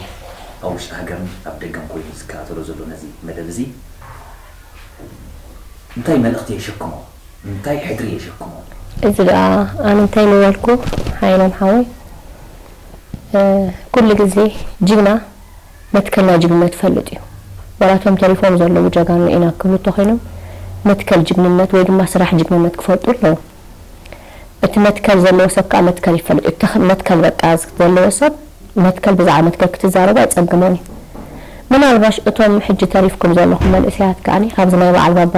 ኣብ ውሽጢ ሃገርን ኣብ ደገን ኮይኑ ዝከታተሎ ዘሎ ነዚ መደብ እዚ እንታይ መልእኽቲ የሸክሞ? እንታይ ሕድሪ የሸክሞ? እዚ ደኣ ኣነ እንታይ ምበልኩ፣ ሓይሎም ሓወይ፣ ኩሉ ግዜ ጅግና መትከል ናይ ጅግንነት ይፈልጥ እዩ። ዋላ እቶም ተሪፎም ዘለዉ ጀጋኑ ኢና ክብሉ እንተኾይኖም፣ መትከል ጅግንነት ወይ ድማ ስራሕ ጅግንነት ክፈልጡ ኣለዎም። እቲ መትከል ዘለዎ ሰብ ከዓ መትከል ይፈልጥ እዩ። እቲ መትከል በቃ ዘለዎ ሰብ መትከል ብዛዕባ መትከል ክትዛረቡ ኣይጸግሞን እዩ። ምናልባሽ እቶም ሕጂ ተሪፍኩም ዘለኹም መንእሰያት ከዓኒ ካብዚ ናይ በዓል ባባ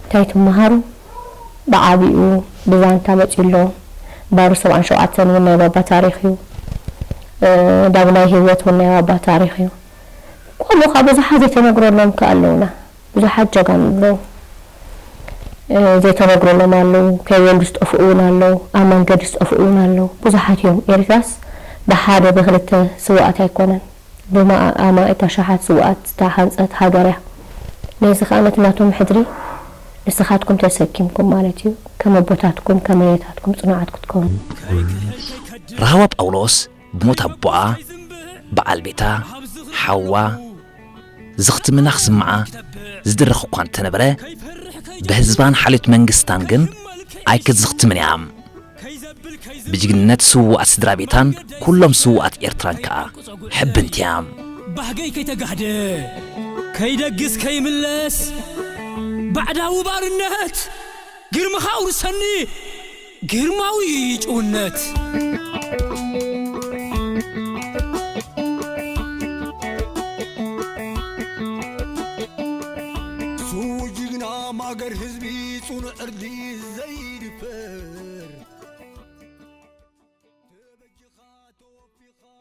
እንታይ ትመሃሩ? ብዓቢኡ ብዛንታ መጺኡ ኣሎ። ባሩ ሰብዓን ሸውዓተን እውን ናይ ባባ ታሪኽ እዩ። ዳግማይ ህይወት እውን ናይ ባባ ታሪኽ እዩ። ከምኡ ከዓ ብዙሓት ዘይተነግረሎም ከዓ ኣለውና። ብዙሓት ጀጋኑ ኣለዉ። ዘይተነግረሎም ኣለዉ። ከይወልዱ ዝጠፍኡ እውን ኣለዉ። ኣብ መንገዲ ዝጠፍኡ እውን ኣለዉ። ብዙሓት እዮም። ኤርትራስ ብሓደ ብክልተ ስውኣት ኣይኮነን። ብኣማኢት ኣሽሓት ስውኣት ዝተሃንጸት ሃገር እያ። ነዚ ከኣ ነቲ ናቶም ሕድሪ ንስኻትኩም ተሰኪምኩም ማለት እዩ። ከም ኣቦታትኩም ከም ኣየታትኩም ጽኑዓት ክትከውኑ። ራህዋ ጳውሎስ ብሞት ኣቦኣ፣ በዓል ቤታ፣ ሓዋ፣ ዘኽትምና ክስምዓ ዝድረኽ እኳ እንተነበረ፣ ብህዝባን ሓልዮት መንግስታን ግን ኣይክትዝኽትምን እያ። ብጅግንነት ስዉኣት ስድራ ቤታን ኩሎም ስዉኣት ኤርትራን ከኣ ሕብንቲ እያ። ባህገይ ከይተጋህደ ከይደግስ ከይምለስ ባዕዳዊ ባርነት ግርምኻ ኣውርሰኒ ግርማዊ ጭውነት።